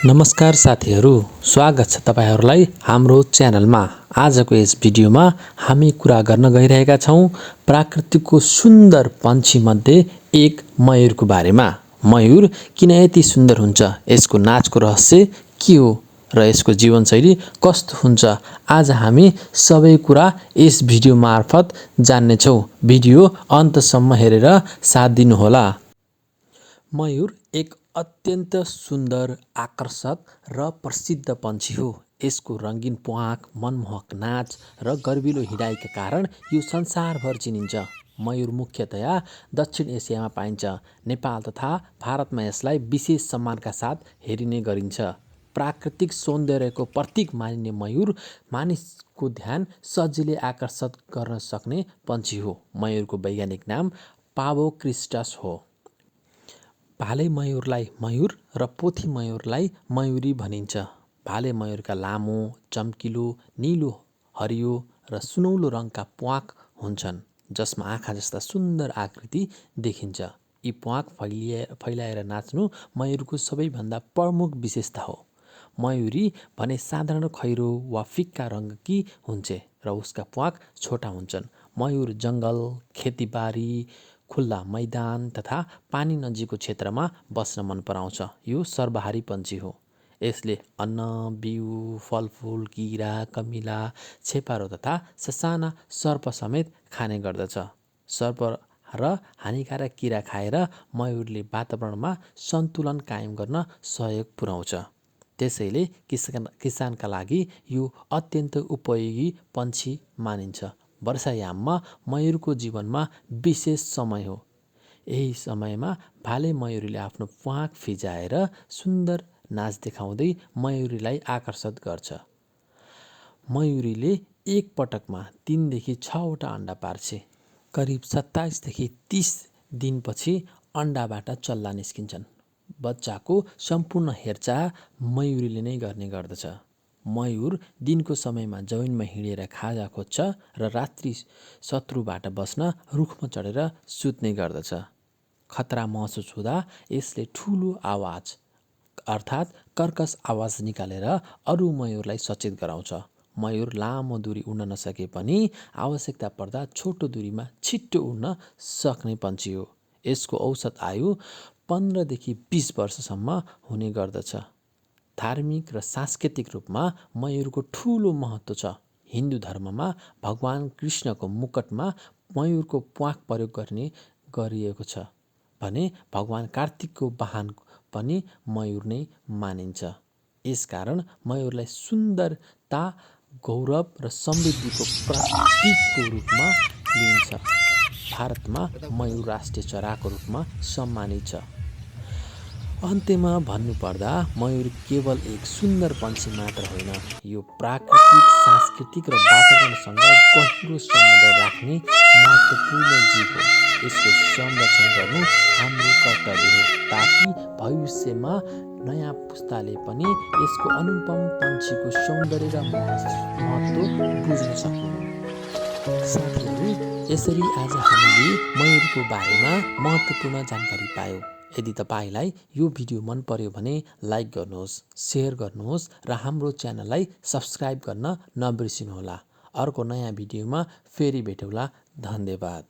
नमस्कार साथीहरू, स्वागत छ तपाईहरुलाई हाम्रो च्यानलमा। आजको यस भिडियोमा हामी कुरा गर्न गइरहेका छौं प्राकृतिकको सुन्दर पन्छी मध्ये एक मयूरको बारेमा। मयूर किन यति सुन्दर हुन्छ, यसको नाचको रहस्य के हो र यसको जीवनशैली कस्तो हुन्छ, आज हामी सबै कुरा यस भिडियो मार्फत जान्ने छौं। भिडियो अन्तसम्म हेरेर साथ दिनुहोला। मयूर एक अत्यन्त सुन्दर, आकर्षक र प्रसिद्ध पन्छी हो। यसको रंगीन प्वाँख, मनमोहक नाच र गर्विलो हिँडाइका कारण यो संसारभर चिनिन्छ। मयूर मुख्यतया दक्षिण एसियामा पाइन्छ। नेपाल तथा भारतमा यसलाई विशेष सम्मानका साथ हेरिने गरिन्छ। प्राकृतिक सौन्दर्यको प्रतीक मानिने मयूर मानिसको ध्यान सजिलै आकर्षित गर्न सक्ने पन्छी हो। मयूरको वैज्ञानिक नाम पाभोक्रिस्टस हो। भाले मयूरलाई मयूर र पोथी मयूरलाई मयूरी भनिन्छ। भाले मयूरका लामो, चम्किलो, नीलो, हरियो र सुनौलो रङका प्वाँख हुन्छन्, जसमा आँखा जस्ता सुन्दर आकृति देखिन्छ। यी प्वाँख फैलाएर नाच्नु मयूरको सबैभन्दा प्रमुख विशेषता हो। मयूरी भने साधारण खैरो वा फिक्का रङकी हुन्छ र उसका प्वाँख छोटा हुन्छन्। मयूर जङ्गल, खेतीबारी, खुल्ला मैदान तथा पानी नजिकको क्षेत्रमा बस्न मन पराउँछ। यो सर्वहारी पन्छी हो। यसले अन्न, बिउ, फलफूल, किरा, कमिला, छेपारो तथा ससाना सर्प समेत खाने गर्दछ। सर्प र हानिकारक किरा खाएर मयूरले वातावरणमा सन्तुलन कायम गर्न सहयोग पुर्याउँछ। त्यसैले किसानका लागि यो अत्यन्त उपयोगी पन्छी मानिन्छ। वर्षायाममा मयूरको जीवनमा विशेष समय हो। यही समयमा भाले मयूरीले आफ्नो प्वाँख फिजाएर सुन्दर नाच देखाउँदै मयूरीलाई आकर्षित गर्छ। मयूरीले एक पटकमा 3 देखि 6 वटा अण्डा पार्छ। करिब 27 देखि 30 दिनपछि अण्डाबाट चल्ला निस्किन्छन्। बच्चाको सम्पूर्ण हेरचाह मयूरीले नै गर्ने गर्दछ। मयूर दिनको समयमा जमिनमा हिँडेर खाजा खोज्छ र रात्रि शत्रुबाट बस्न रुखमा चढेर सुत्ने गर्दछ। खतरा महसुस हुँदा यसले ठुलो आवाज अर्थात् कर्कश आवाज निकालेर अरू मयूरलाई सचेत गराउँछ। मयूर लामो दूरी उड्न नसके पनि आवश्यकता पर्दा छोटो दूरीमा छिट्टो उड्न सक्ने पन्छी हो। यसको औसत आयु 15 देखि 20 वर्षसम्म हुने गर्दछ। धार्मिक र सांस्कृतिक रूपमा मयूरको ठुलो महत्त्व छ। हिन्दू धर्ममा भगवान कृष्णको मुकुटमा मयूरको प्वाँख प्रयोग गर्ने गरिएको छ भने भगवान कार्तिकको वाहन पनि मयूर नै मानिन्छ। यसकारण मयूरलाई सुन्दरता, गौरव र समृद्धिको प्रतीकको रूपमा लिइन्छ। भारतमा मयूर राष्ट्रिय चराको रूपमा सम्मानित छ। अन्त्यमा भन्नुपर्दा मयूर केवल एक सुन्दर पन्छी मात्र होइन, यो प्राकृतिक, सांस्कृतिक र वातावरणसँग गहिरो सम्बन्ध राख्ने महत्त्वपूर्ण जीव हो। यसको संरक्षण गर्नु हाम्रो कर्तव्य हो, ताकि भविष्यमा नयाँ पुस्ताले पनि यसको अनुपम पन्छीको सौन्दर्य र महत्त्व बुझ्न सक्नु। साथीहरू, यसरी आज हामीले मयूरको बारेमा महत्त्वपूर्ण जानकारी पायौं। यदि तपाईलाई यो भिडियो मन पर्यो भने लाइक गर्नुहोस्, सेयर गर्नुहोस् र हाम्रो च्यानललाई सब्स्क्राइब गर्न नबिर्सिनुहोला। अर्को नयाँ भिडियोमा फेरि भेटौँला। धन्यवाद।